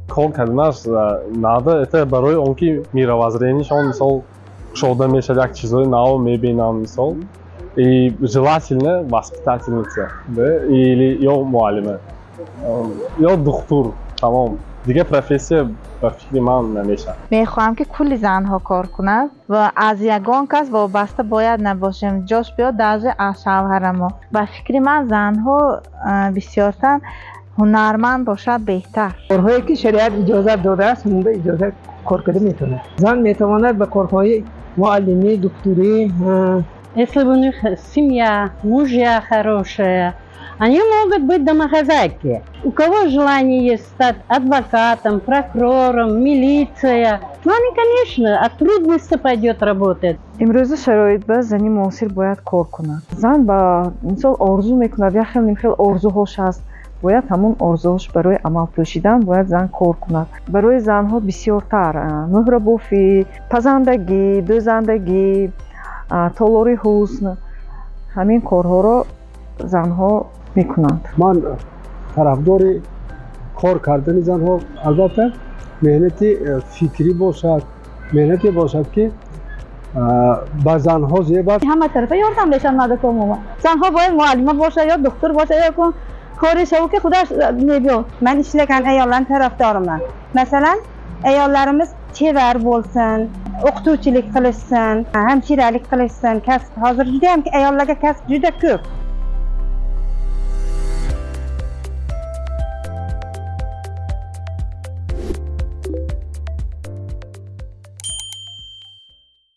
Кор карданаш надо, это барои он ки мировоззрение шон, мисол, кушода мешавад, як чизҳои нав мебинам, мисол. И желательно воспитательница, да, или ё муаллима, ё духтур, тамом. Дигар профессия, ба фикри ман, намешавад. Мехоҳам, ки кулли занҳо кор кунад ва аз ягон кас вобаста бояд набошем, ҷош биёд, даже аз шавҳарамо. Ба фикри ман, занҳо бисёртар ҳунарманд бошад беҳтар. Корҳое ки шариат иҷозат додааст, ҳамонда иҷозат кор карда метавонад. Зан метавонад ба корҳои муаллимӣ, духтурӣ. Если бы у них семья, мужья хорошие, они могут быть домохозяйки. У кого желание есть стать адвокатом, прокурором, милиция, ну, они, конечно, от трудности пойдет работать. Имрӯза шароит ба зани муосир бояд кор кунад. Зан ба мисол орзу мекунад, як хел нимхел орзуҳош ҳаст, бояд ҳамон орзуҳош барои амал пӯшидан бояд зан кор кунад. Барои занҳо бисёртар мӯҳрабофӣ, пазандагӣ, дӯзандагӣ, толори ҳусн, ҳамин корҳоро занҳо мекунанд. Ман тарафдори кор кардани занҳо, албатта, меҳнати фикрӣ бошад, меҳнате бошад, ки ба занҳо зебад. Ҳама тарафа ёрдам мешавад мардаком. Занҳо бояд муаллима бошад ё духтур бошад, ё кори шаву, ки худаш мебиёд. Man ishlagan ayollarni tarafdoriman. Masalan, ayollarimiz chevar bo'lsin, o'qituvchilik qilishsin, hamshiralik qilishsin. Kasb hozir judayam, ayollarga kasb juda ko'p.